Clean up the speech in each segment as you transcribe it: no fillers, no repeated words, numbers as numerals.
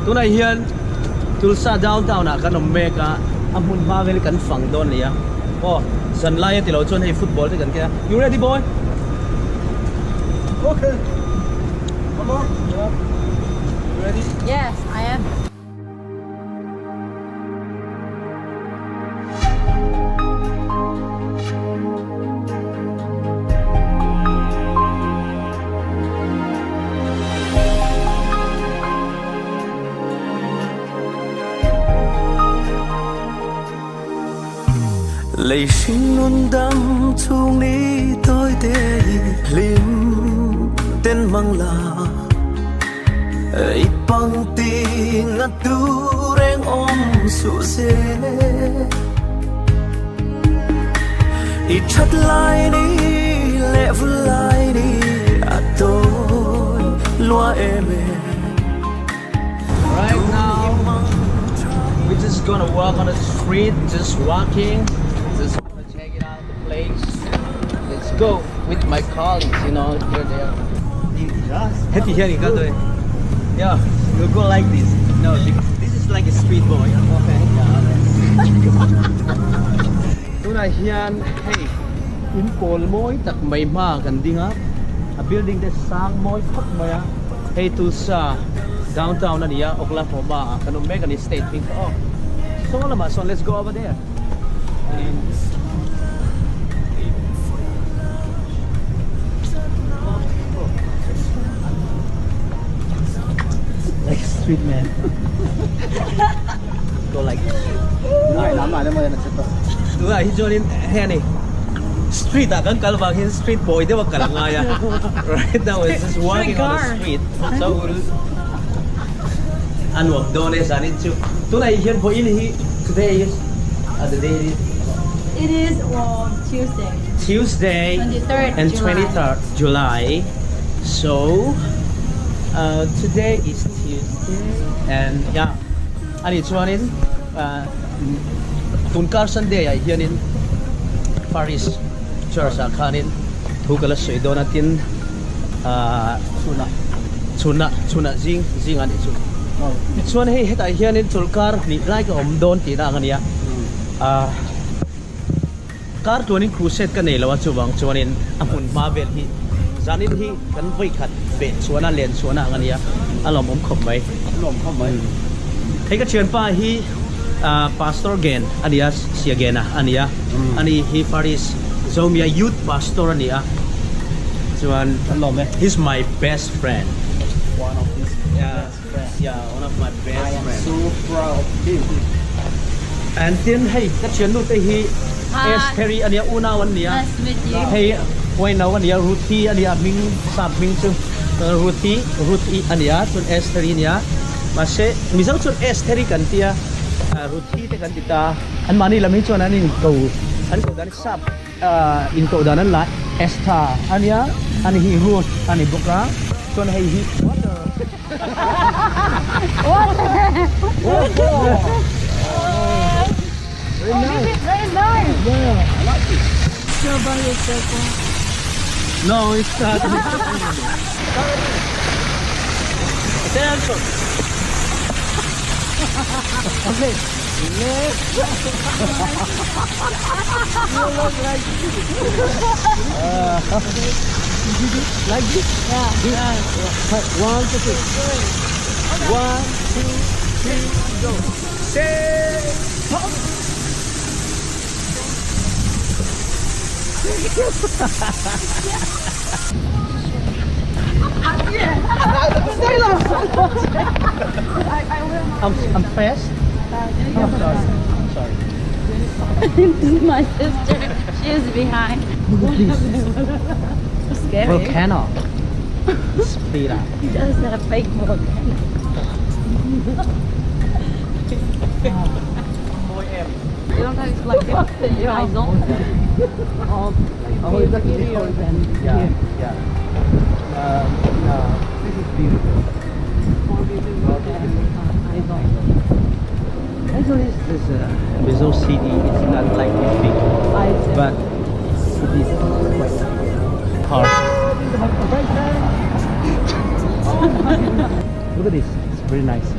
Tunah hian Tulsa downtown ah kan awm mek a, a hmun hma vel hi kan fang dawn a ni a. Aw, zan lai a ti lo chuan hei football te kan ken a. You ready boy? Okay. Come on. You ready? Yes, I am. Lei hring nun dam chhung ni tawi te hi hlim ten mang la I pang ti nga tu reng awm suh se I that lai ni leh vul lai ni a tawi lua em e. Right now we just gonna walk on the street, just walking, just gonna check it out the place. Let's go with my colleagues, you know, here they are. Heti hian in kal dawn. Yeah, we'll go like this. No, this is like a street boy. Okay. Tunah hian hei in pawl mawi tak mai hma kan ding a, a building te sang mawi khawp mai a. Hei Tulsa downtown a ni a, Oklahoma ah kan awm mek a ni state hming kha aw. Saw lamah sawn let's go over there. Like a street man. Go like this. Tunah hi chuanin hei a ni street ah kan kal vang hian street boy deuh a kal a ngai a. Right now it's just walking on the street. So a nuam dawn e zanin chu. Tunah hian vawiin hi today is the day is It is on Tuesday. Tuesday 23rd and July. 23rd July. So uh, today is Tuesday and yeah ani chuanin uh, tunkar Sunday ah hianin Paris Church ah khanin thu ka la sawi dawn a tin ah chhunah chhunah chhunah zing zing a nih chu tichuan hei hetah hianin chawlhkar hnih lai ka awm dawn tihna ang a nia ah kar tuanin crusade ka nei lo a chuvang chuanin a hmun hma vel hi zanin hi kan vawi khat beh chhuahna len chhuahna ang a nia a lawmawm khawp mai hei ka thianpa hi ah pastor gen a nia sia gena a nia ani hi Faris Zomia youth pastor a ni a chuan he's my best friend One of his best friends. Yeah, one of my best I am friends. so proud of him. And tin hei ka thiannu te hi Estheri a nia unau an nia. Nice to meet you. Hei Waino a nia Ruthi a nia hming sap hming chu Ruthi Ruth-i a nia chuan Estheri a nia. Mahse Mizo chuan Estheri kan tia Ruthi te kan ti ta. Anmahni lam hi chuan an inko an ko dan sap inkoh dan an la Esther a nia ani hi Ruth a ni bawk a chuan hei hi water Very nice. Yeah, I like it. No, it's not. Attention. Okay. Left. You look like this. Like this? Yeah. Yeah. One, two, three. One, two, three, go. Say, pop. I'm, I'm fast. I'm sorry. I'm sorry. My sister, she is behind. Look at this. Scary. Volcano. It's Peter. Just a fake volcano. Sometimes like Aizawl or prettier than Yeah, here. yeah. This is beautiful. More beautiful than Aizawl. Aizawl is this Mizo city. It's not like this big, Aizawl. but it is quite hard. Look at this. It's very nice.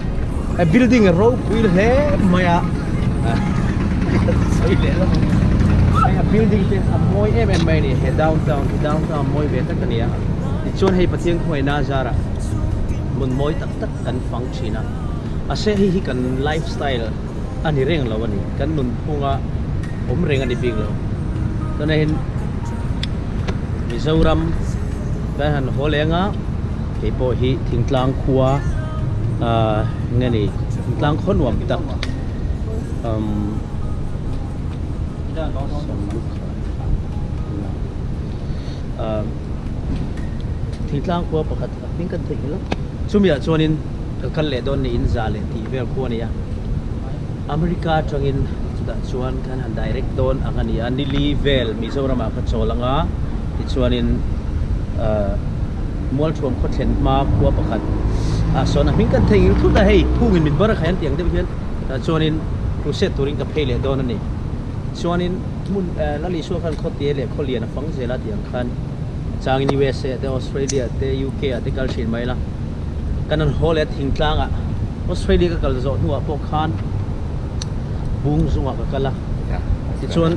A building a ropui hle mai a sawi leh lawk ang hei a building te a mawi em em mai a ni he downtown hi downtown mawi ve tak a ni a tichuan hei Pathian khawngaihna a zarah hmun mawi tak tak kan fang thin a a se hei hi kan lifestyle a ni reng lo a ni kan nunphunga awm reng a ni bik lo tunah hian Mizoram kan han haw leng a hei pawh hi thingtlang khua ahh nge ni thingtlang khaw nuam tak umm ahh thingtlang khua pakhat a hming kan theih nghilh a chumi ah chuanin ka kal leh dawn niin za leh tih vel khua a ni a America atangin chutah chuan kan han direct dawn ang a ni a nili vel Mizoram ah ka chawl ang a tichuanin ahh Mualthuam khaw thlen hma khua pakhat ah sawn a hming kan theih nghilh thut a hei phungin min bar a khai an tih ang deuh hian tah chuanin crusade turin ka phei leh dawn a ni chuanin hmun eh Lal Isua khan khawte leh khawlian a fang zel a tih ang khan changin USA te Australia te UK ah te kal thin mai la kan han haw leh a thingtlang ah Australia ka kal zawh hnuah pawh khan bung zungah ka kal a tichuan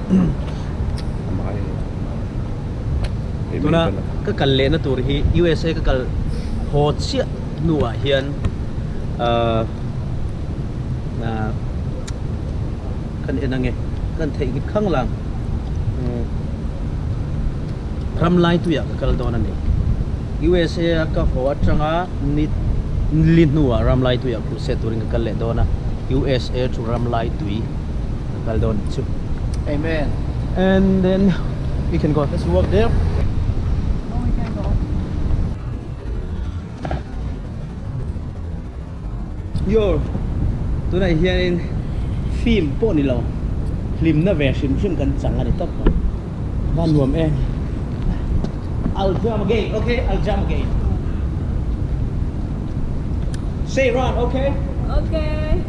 tuna ka kal lehna tur hi USA ka kal haw chiah hnuah hian ahh ahh kan en ange kan theih nghet khang lang ram lai tuiah ka kal dawn a ni USA a ka haw atanga ni li hnuah ram lai tuiah crusade turin ka kal leh dawn a USA chu ram lai tui ka kal dawn chu Amen and then we can go let's walk there Oh, we can go. Yo, tunah hianin film pawh ni lo, hlimna ve hrim hrim kan chang a ni tawp mai. Va nuam em. I'll jump again, okay? I'll jump again. Say run, okay? Okay.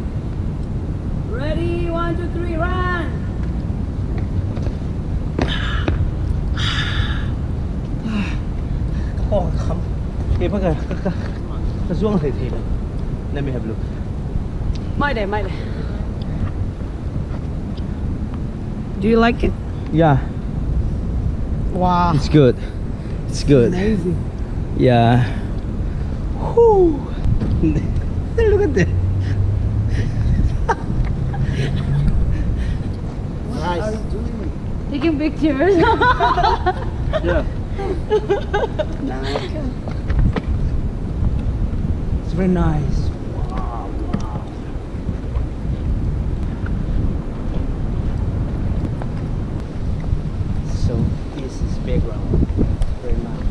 Ready, 1, 2, 3, run! Ka kawng ka kham. Keimah ka ka ka ka zuang hlei thei lo. Let me have a look. Mai de, mai de. Do you like it? Yeah. Wow. It's good. It's good. Amazing. Yeah. Whoo. Look at that. Nice. Taking pictures. Yeah. It's very nice. Wow, wow. So this is background. Very nice.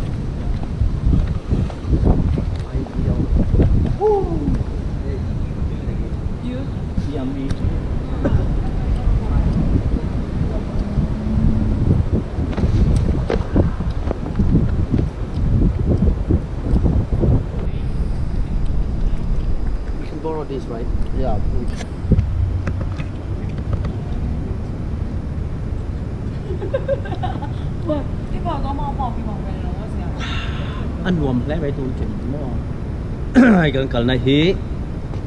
Ideal. Woo! You? Yummy. We can borrow this, right? Yeah. 喂，呢個講望望邊望嘅咯，嗰時候。 A nuam hle mai tun tum maw hei kan kalna hi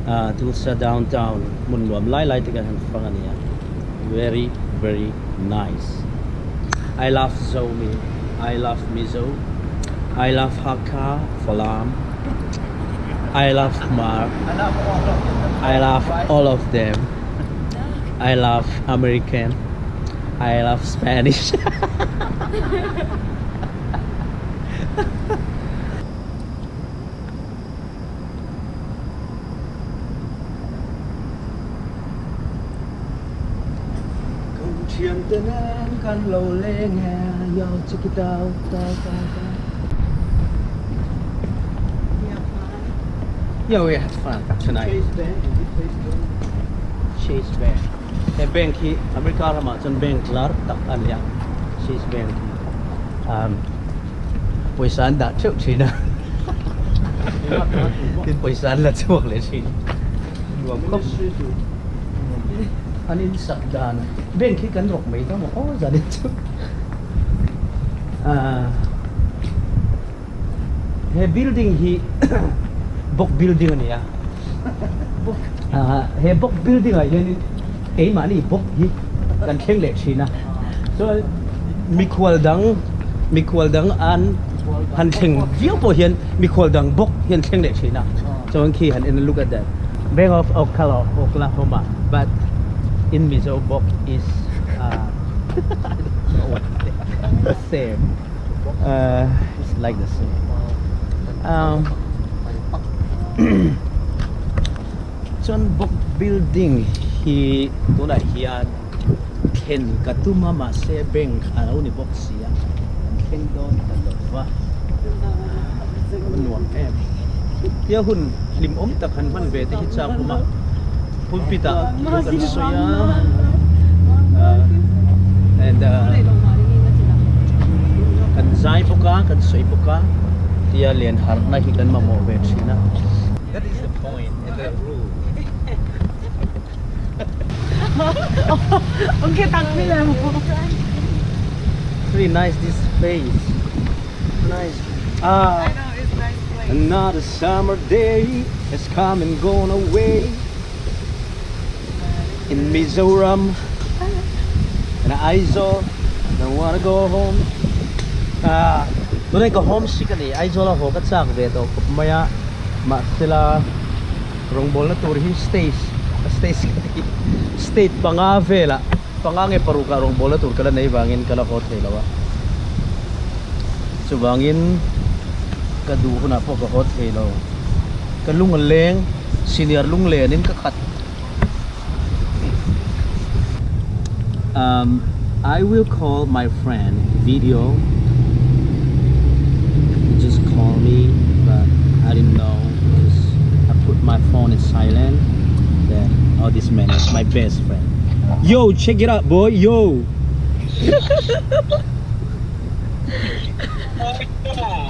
ah Tulsa downtown hmun nuam lai lai te kan han fang a nia very very nice I love Zomi I love Mizo I love Hakha Falam I love Hmar I love all of them I love American I love Spanish. Thiante nen kan lo leng e yo check it out ta ta ta. Yeah, we had fun tonight. Chase Bank, is it Chase Bank? Chase Bank. He bank hi America ramah chuan bank lar tak a ni a, Chase Bank hi. Um, pawisa an dah theuh thin a, tin pawisa an la chhuak leh thin. Nuam khawp. An insak dan bank hi kan rawk mai dawn aw zan in chu. Ah, he building hi bawk building a ni a. He bawk building ah hianin keimahni bawk hi kan thleng leh thin a, chuan mikhual dang mikhual dang an han thleng viau pawh hian mikhual dang bawk hi an thleng leh thin a, chuan khi han en a look at that. Bank of Okalo Oklahoma but in Mizo bawk is I don't know what to say the same uh it's like the same um Chuan bawk building hi tunah hian thlen ka tum a mahse bank a lo ni bawk si a kan thleng dawn ta lo va a nuam em tia hun hlimawm tak han hman ve te hi chak awm a pulpit ah thu kan sawi a and kan zai bawk a kan sawi bawk a tia len harhna hi kan mamawh ve thin a. That is the point and the rule. Okay, Pretty nice this place. Nice. Ah. I know, it's nice place. Another summer day has come and gone away in Mizoram and Aizawl. Don't wanna go home. Ah, tunai ka home sick ani Aizawl a haw ka chak ve tawh khawp mai a mahsela rawngbawlna tur hi stage stage ka ti state panga velah panga nge paruk ah rawngbawlna tur ka la nei vangin ka la haw thei lo a chuvangin ka duh hunah pawh ka haw thei lo ka lung a leng senior lunglenin ka khat. Um, I will call my friend video. He just called me, but I didn't know because I put my phone in silent. Then, oh, this man is my best friend. Yo, check it out, boy. Yo.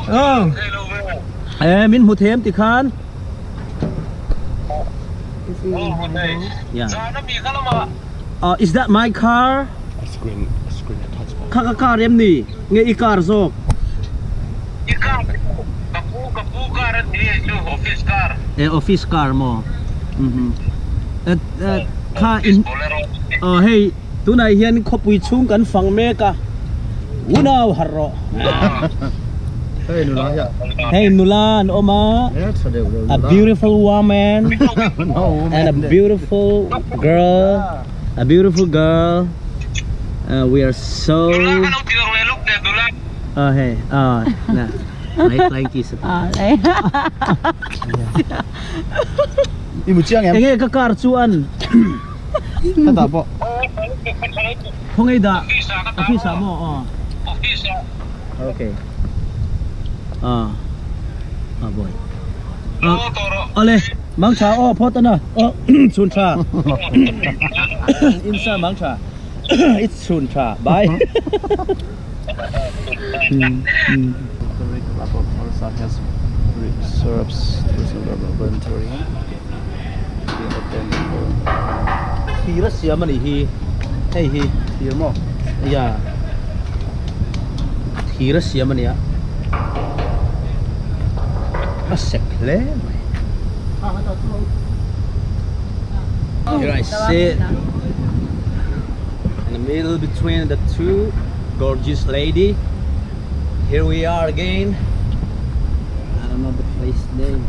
Oh. Eh, min hmu them ti khan. Yeah. Uh, is that my car? A screen, a screen touch. Kha ka car em ni? Nge i car zawk? I car ka pu ka pu car an ni hei chu office car. E office car maw? Mhm. Et et kha in oh hei tunah hian khawpui chhung kan fang mek a. Unau har rawh. Hei nula hian. Hei nula an awm a. A beautiful woman and a beautiful girl. A beautiful girl. Uh, we are so Uh, hey, uh, na. Flying kiss. Ah, đây. I mu chiang em? Enge ka car chu an. Ka ta pawh. Khawngaih dah. Office ah maw? Aw. Office ah. Okay. Ah. Ah boy. Ah. Awle, mang tha aw phawt ana. Aw chhun tha. Insa mang tha. It's chhun tha. Bye. Rotary Club of Orissa has reserves voluntary. Thir a siam a nih hi hei hi Thir maw? Ya thir a siam a nia a sek hle mai. Here I sit in the middle between the two gorgeous lady. Here we are again. I don't know the place name.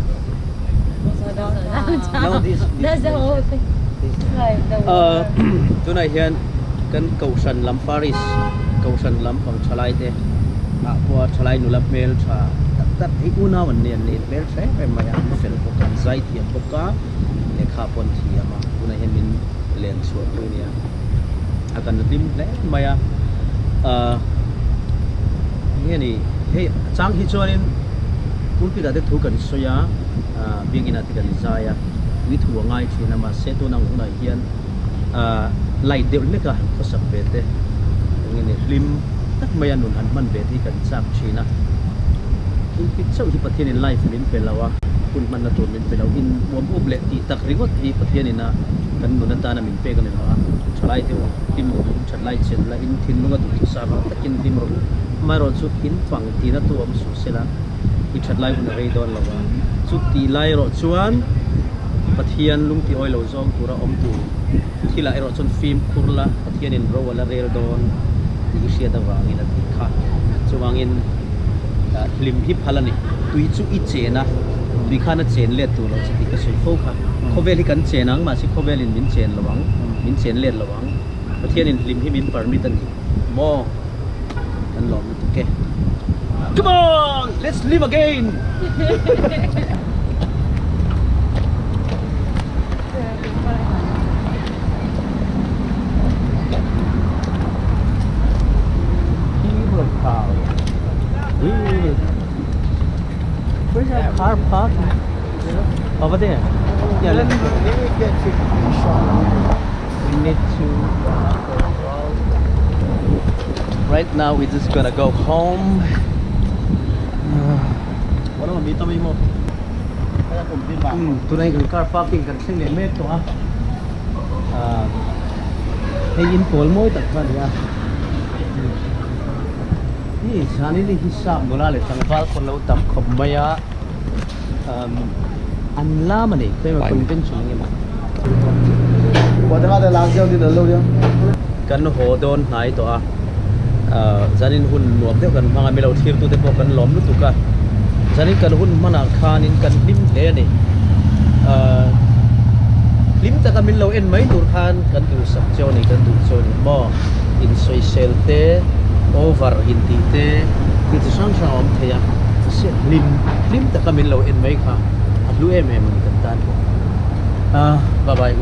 No, this, this That's the whole thing. Like the Uh, tunah hian kan kohhran lam Faris kohhran lam pang thalai te ah pawh a thalai nula hmel tha tak tak hi unau an ni an ni hmel tha em em mai a an fel bawk a an zai thiam bawk a lehkha pawh an thiam a tunah hian min len chhuah pui nia a kan hlim hle mai a ah nge ni hei a chang hi chuanin pulpit ah te thu kan sawi a ah biakinn ah te kan zai a tui thu a ngai thin a mahse tuna ang hunah hian ah light deuh hlek a han khawsak ve te eng nge ni hlim tak mai a nun han hman ve te hi kan chak thin a pulpit chauh hi Pathianin life min pe lo a hun hmanna tur min pe lo in uam up leh tih tak ringawt hi Pathianin a kan nun atana min pek a ni lo a thalai deuh hlim rawh u thatlai chen la in thinlung a duhthusam ang takin hlim rawh u amaherawh chu in pang tina tu awm suh sela i thatlai hun a rei dawn lo a chu tih lai erawh chuan. Pathian lungti awi lo zawng tura awm tur thilah erawh chuan fimkhur la, Pathianin ro a la rel dawn tih i hriat avangin a tih kha. Chuvangin hlim hi phal a ni. Tui chu i chen a, tui khan a chen let tur lo che tih ka sawi fo kha. Khawvel hi kan chen ang, mahse khawvelin min chen lo ang, min chen let lo ang. Pathianin hlim hi min permit a ni maw? Kan lawm lutuk e. Come on! Let's live again! Where's our car park? Over there. Yeah, let's go. We need to go around. Right now we're just gonna go home. Tunah hian kan car parking kan thleng leh mek tawh a, ah hei in pawl mawi tak kha a ni a, hei zanin hi sap nula leh tlangval pawh an lo tam khawp mai a, an lam a ni khawi emaw convention eng emaw. Kan haw dawn hnai tawh a, ah zanin hun nuam deuh kan hmang a, milo thlir tute pawh kan lawm lutuk a, zanin kan hun hmanah khanin kan hlim hle a ni, ah hlim taka min lo en mai tur khan kan duhsak cheu a ni, kan duh cheu a ni maw, insawisel te, over intih te, thil chi hrang hrang a awm thei a, hlim hlim taka min lo en mai kha a hlu em em a ni kan tan pawh, ah bye bye.